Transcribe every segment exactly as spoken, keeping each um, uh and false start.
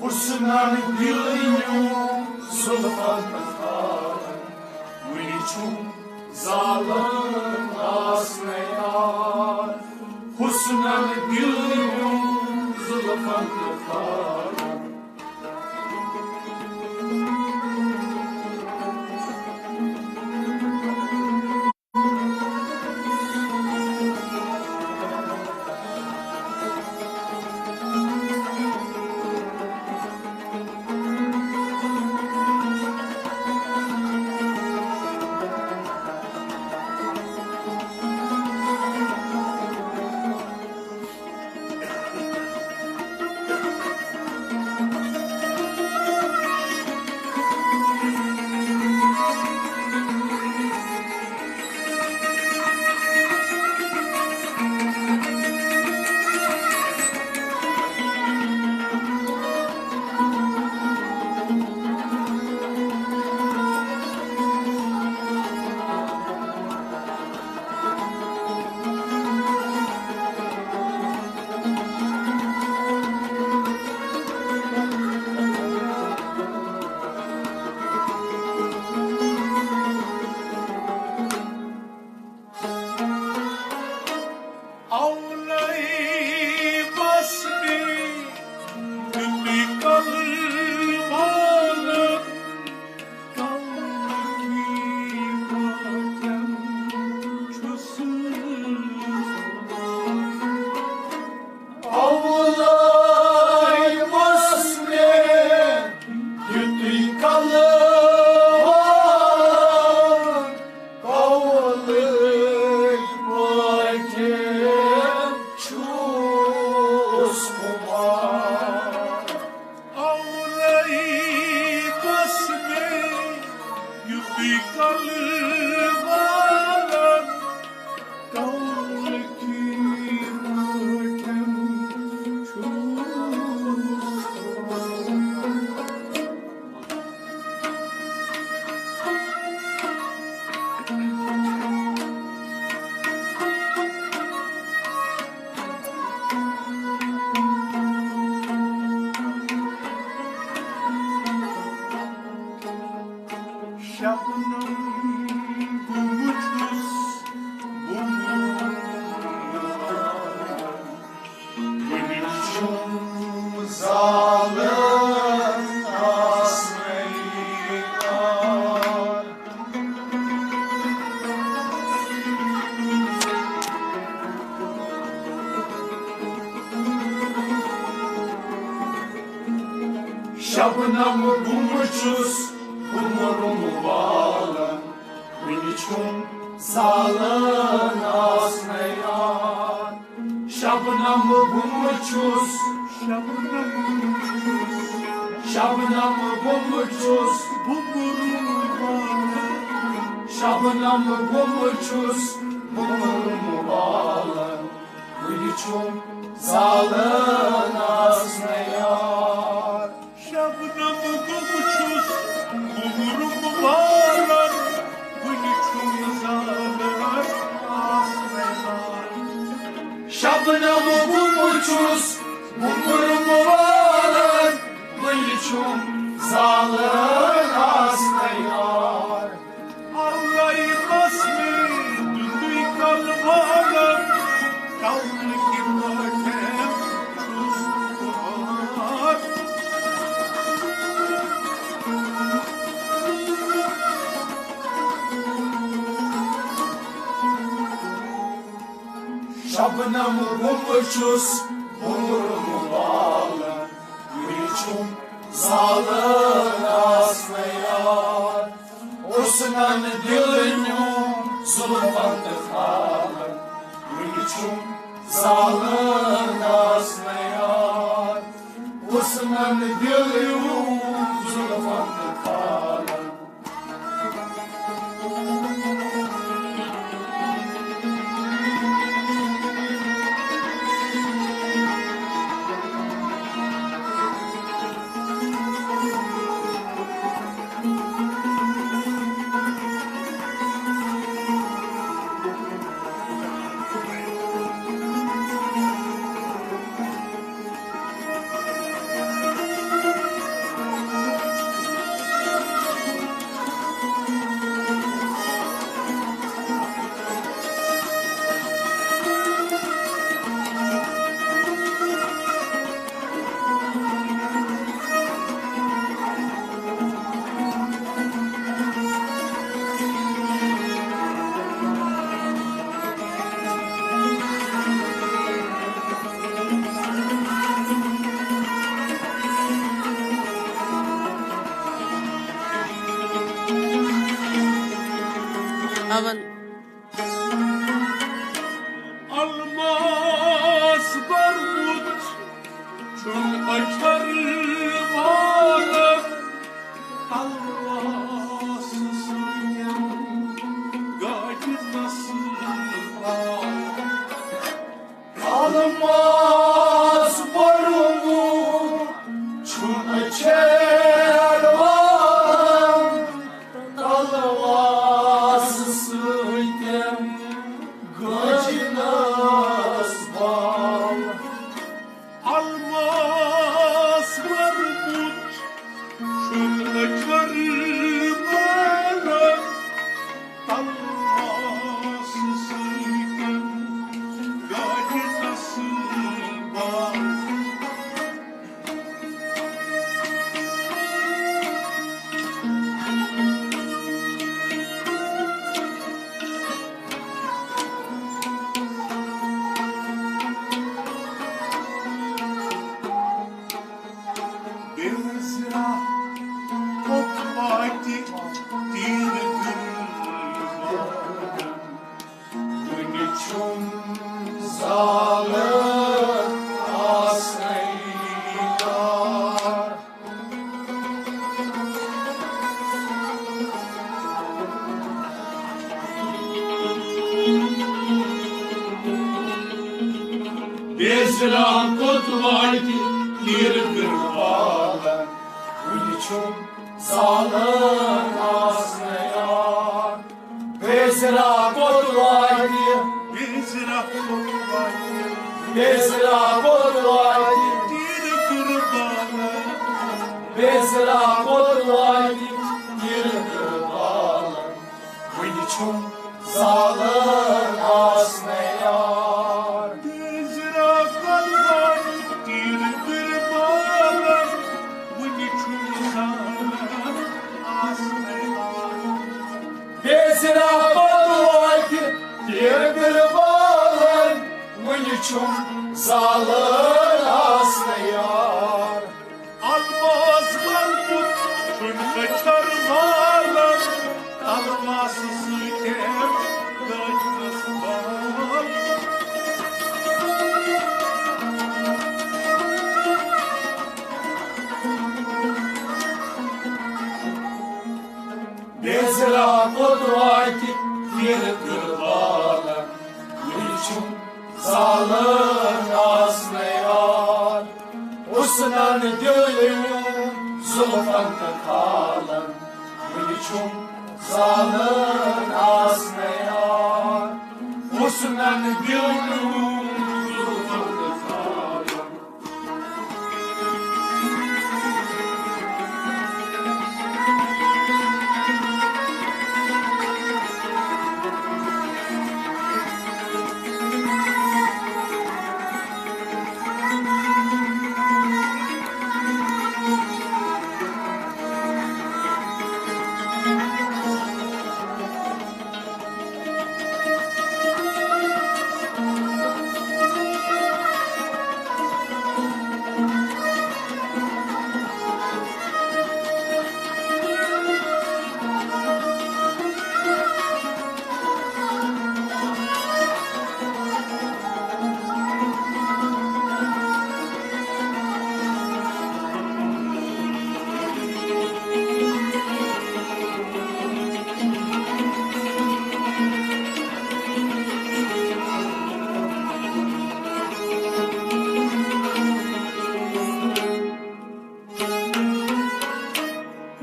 حسنن دِل نیوٗ زُلفن تھاوَن، وُنہِ چھُم زالن آسنَے یار۔ حسنن دِل نیوٗ زُلفن تھاوَن۔ اولے بس میں تیوتی کل والن، کل کی باتن چھُس۔ اولے بس میں تیوتی کل والن، کولٕکۍ پٲٹھۍ چھُس خُمار۔ اولے بس میں یُتُے کل والن، کولٕکۍ پٲٹھۍ چھُس خُمار۔ شبنم بہٕ وُچھُس، بہٕ وُچھُس۔ وُنہِ چھُم زالن آسنَے یار۔ شبنم بہٕ وُچھُس، بہٕ مُرُم والن۔ وُنہِ چھُم زالن آسنَے یار۔ شبنم بہٕ وُچھُس، شبنم بہٕ وُچھُس، شبنم بہٕ وُچھُس، بہٕ مُرُم والن۔ شبنم بہٕ وُچھُس، بہٕ مُرُم والن۔ وُنہِ چھُم زالن آسنَے یار۔ شبنم بہٕ وُچھُس، بہٕ مُرُم والن، وُنہِ چھُم زالن آسنَے یار۔ شبنم بہٕ وُچھُس، بہٕ مُرُم والن، وُنہِ چھُم زالن شبنم بُمبہٕ چھُس بُمرُم والان، وُنہِ چھُم زالان آسنَے یار۔ حُسنن دِل نیوٗم زُلفن تہٕ خالن، وُنہِ چھُم زالان آسنَے یار۔ حُسنن دِل نیوٗم زُلفن تہٕ خالن۔ الماس برمُت چھُن أچھر والن، الماس سۭتۍ گاجہِ نسل۔ الماس برمُت چھُن أچھر والن، الماس سۭتۍ گاجہِ نسل۔ الماس برمُت چھُن أچھر والن، الماس سۭتۍ گاجہِ نسل۔ بیزرا کوٚت واتہِ تیٖرٕ گُلزار؟ وُنہِ چھُم زالہٕ آسنَے یار۔ بیزرا کوٚت واتہِ تیٖرٕ گُلزار؟ وُنہِ چھُم زالہٕ آسنَے یار۔ بیزرا کوٚت واتہِ؟ بیزرا کوٚت واتہِ؟ بیزرا کوٚت واتہِ؟ تیٖرٕ گُلزار۔ بیزرا کوٚت واتہِ؟ تیٖرٕ گُلزار۔ وُنہِ چھُم زالہٕ آسنَے یار۔ بیزرا کوٚت واتہِ؟ تیٖرٕ گُلزار۔ وُنہِ چھُم زالہٕ آسنَے یار۔ بیزرا کوٚت واتہِ تیٖرٕ گُلزار؟ وُنہِ چھُم زالہٕ آسنَے یار۔ الماس برمُت چھُن أچھر والن، الماس سۭتۍ گاجہِ نسل۔ بیزرا کوٚت واتہِ تیٖرٕ گُلزار؟ وُنہِ چھُم زالہٕ آسنَے یار۔ حُسنن دِل نیوٗم زُلفن تہٕ خالن، وُنہِ چھُم زالہٕ آسنَے یار۔ حُسنن دِل نیوٗم زُلفن تہٕ خالن۔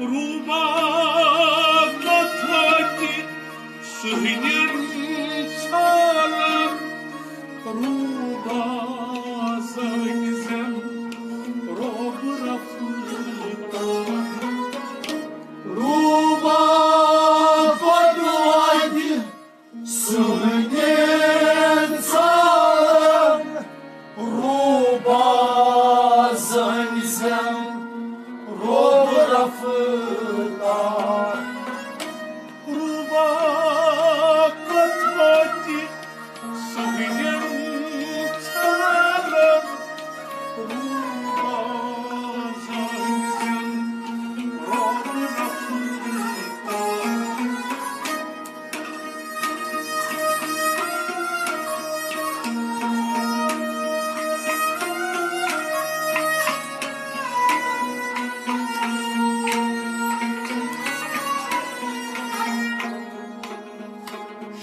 روبا کتھ واتہِ صحنین ژھالن، روبا زٲنۍ زٮ۪ن روب رفتار۔ روبا کتھ واتہِ صحنین ژھالن، روبا زٲنۍ زٮ۪ن روب رفتار۔ روبا کتھ واتہِ صحنین ژھالن، روبا زٲنۍ زٮ۪ن روب رفتار۔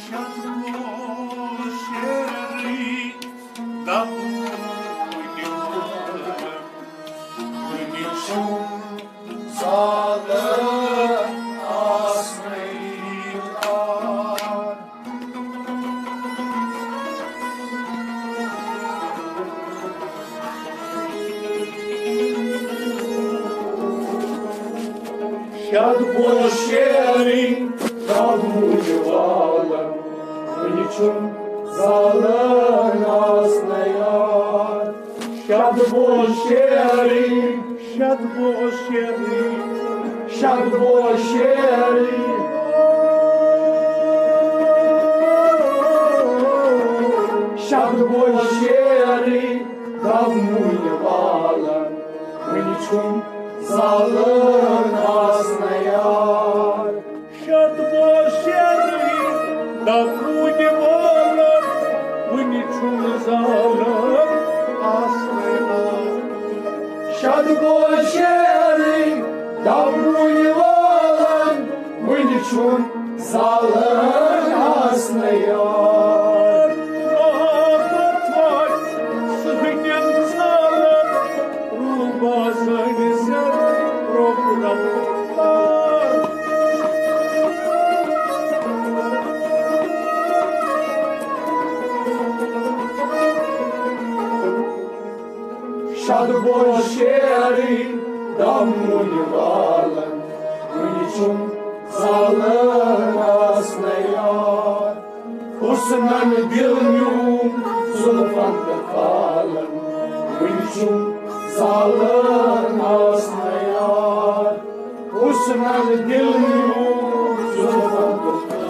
شد گوٚو شیرٕے دَپُن وٕنہِ چھُم زالن آسنٕے یار۔ شد گوٚو شیرٕے دَپُن وٕنہِ چھُم زالن آسنٕے یار۔ شد گوٚو شیرٕے، شد گوٚو شیرٕے، شد گوٚو شیرٕے، شد گوٚو شیرٕے، غم وُنہِ والن، وُنہِ چھُم زالن آسنٕے یار۔ شد گوٚو شیرٕے، دَپُن وُنہِ والن، وُنہِ چھُم زالن آسنٕے یار۔ شد گوٚو شیرٕے، دَپُن وُنہِ والن، وُنہِ چھُم زالن آسنٕے یار۔ راتھ واتہِ صحنین ژھالن، روبا زٲنۍ زٮ۪ن روب رفتار۔ شد گوٚو شیرٕے، دَپُن وُنہِ والن، وُنہِ چھُم زالن آسنٕے یار۔ حُسنن دِل نیوٗم زُلفن تہٕ خالن، وُنہِ چھُم زالن آسنٕے یار۔ حُسنن دِل نیوٗم زُلفن تہٕ خالن۔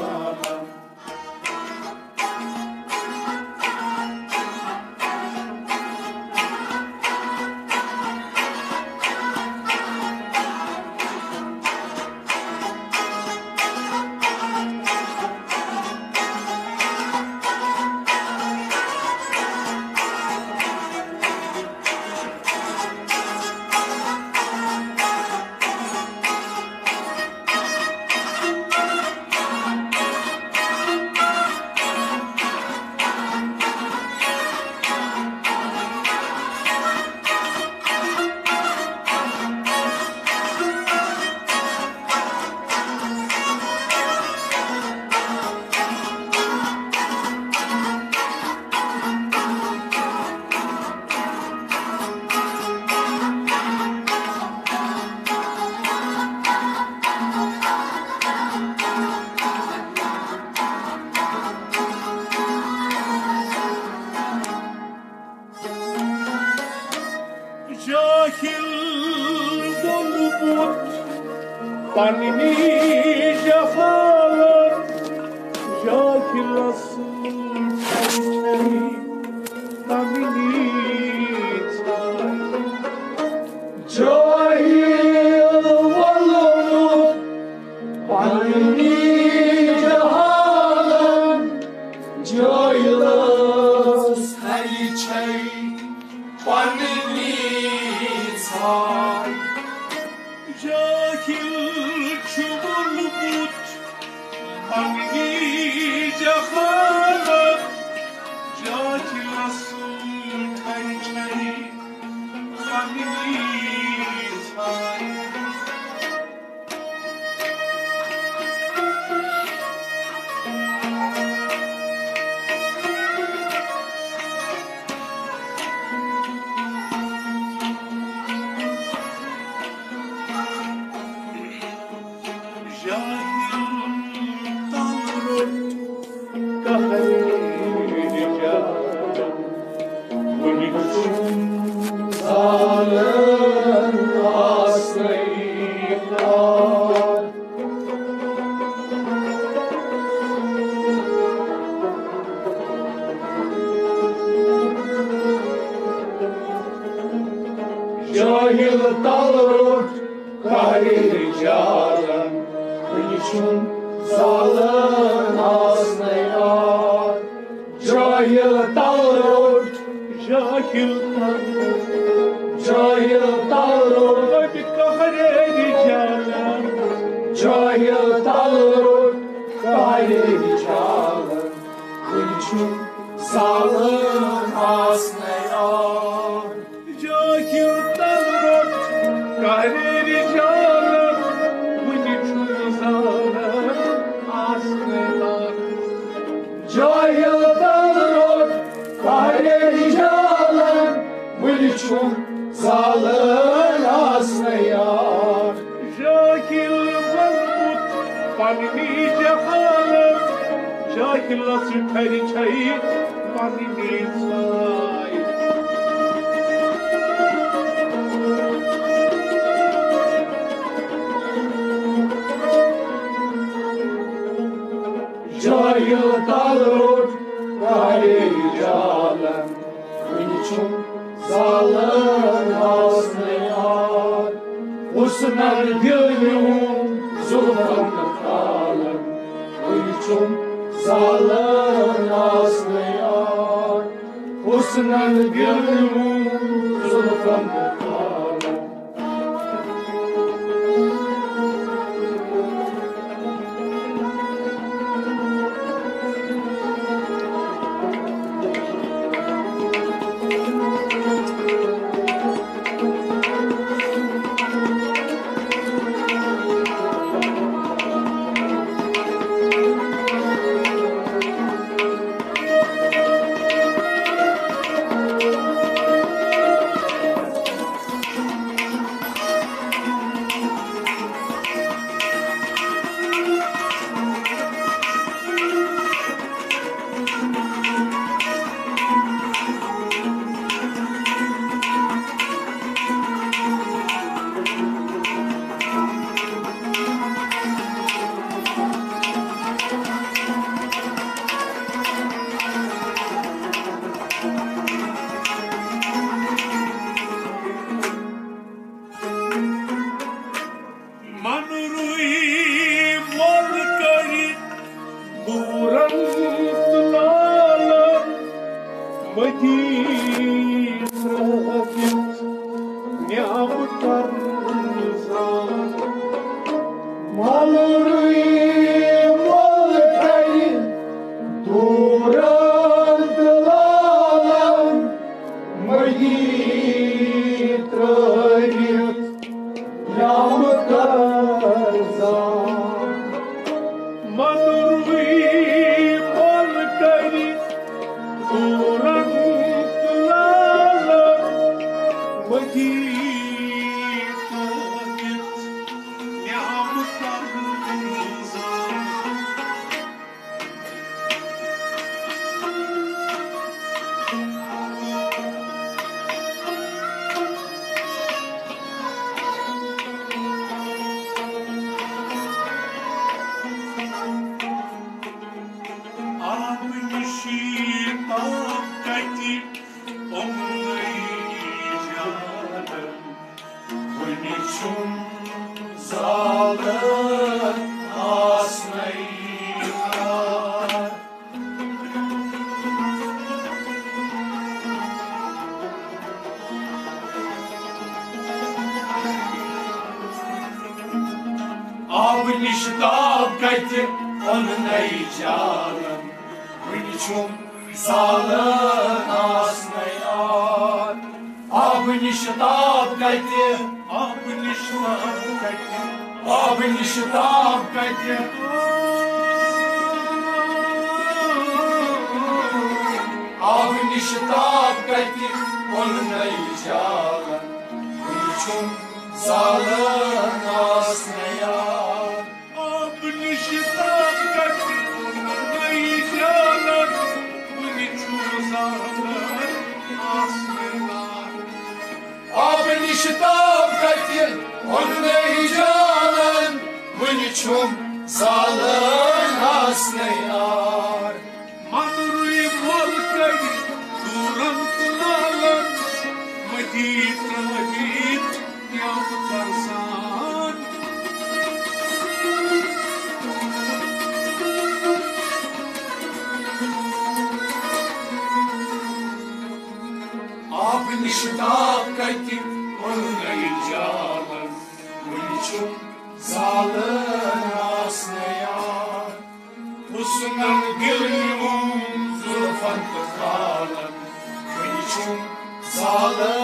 جاہل ووٚنمُت پننی جہالت، جاہلس چھے پننی ژھاے۔ جاہل ووٚنمُت پننی جہالت، جاہلس ہَے چھے پننی ژھاے۔ جاہل چھُ ووٚنمُت پننی جہالت، جاہلس ہَے چھے پننی ژھاے۔ جاہل تل روٚٹ قہرِ جان، وُنہِ چھُم زالن آسنَے یار۔ جاہل تل روٚٹ قہرِ جانن، وُنہِ چھُم زالن آسنَے یار۔ جاہل تل روٚٹ، جاہل تل روٚٹ، جاہل تل روٚٹ قہرِ جانن، جاہل تل روٚٹ قہرِ جانن، وُنہِ چھُم زالن آسنَے یار۔ جاہل تل روٚٹ قہرِ جانن، وُنہِ چھُم زالن آسنَے یار۔ جاہل تل روٚٹ قہرِ جانن، وُنہِ چھُم زالن آسنَے یار۔ جاہل ووٚنمُت پننی جہالت، جاہلس ٹھرِ چھے پننی ژاے۔ جاہل تل روٚٹ قہرِ جانن، وُنہِ چھُم زالن آسنَے یار۔ حسنن دِل نیوٗم زُلفن تہٕ تالن، وُنہِ چھُم زالن آسنَے یار۔ حسنن دِل نیوٗم زُلفن تہٕ تالن۔ من روی مول کری دورن تلالن، مدی ترٲوِتھ نیابہٕ کرزان۔ مول روی مول کری دورن تلالن، مدی ترٲوِتھ نیابہٕ کرزان۔ من روی مول کری دورن تلالن، مدی ترٲوِتھ نیابہٕ کرزان۔ آبہٕ نِشی تاپھ کتہِ اوٚنُے جانم؟ وُنہِ چھُم زالن آسنَے یار۔ آبہٕ نِش تاپھ کتہِ اوٚننَے جانم؟ وُنہِ چھُم زالن آسنَے یار۔ آبہٕ نِش تاپھ کتہِ؟ آبہٕ نِش تاپھ کتہِ؟ آبہٕ نِش تاپھ کتہِ؟ آبہٕ نِش تاپھ کتہِ اوٚننَے جانم؟ وُنہِ چھُم زالن آسنَے یار۔ چھُم زالان آسنہٕ یار۔ مَنرُے مۄل کَڑِ دوٗرَن تہٕ لالَن، مٔتی ترٛٲوِتھ نعمت فرزان۔ آبہٕ نِش داغ کَتہِ اوٚن نَیہِ جالَن، وُنہِ چھُم زالان آسنہٕ یار۔ حُسنَن دِل نیوٗم زُلفَن تہٕ خالَن، وُنہِ چھُم زالان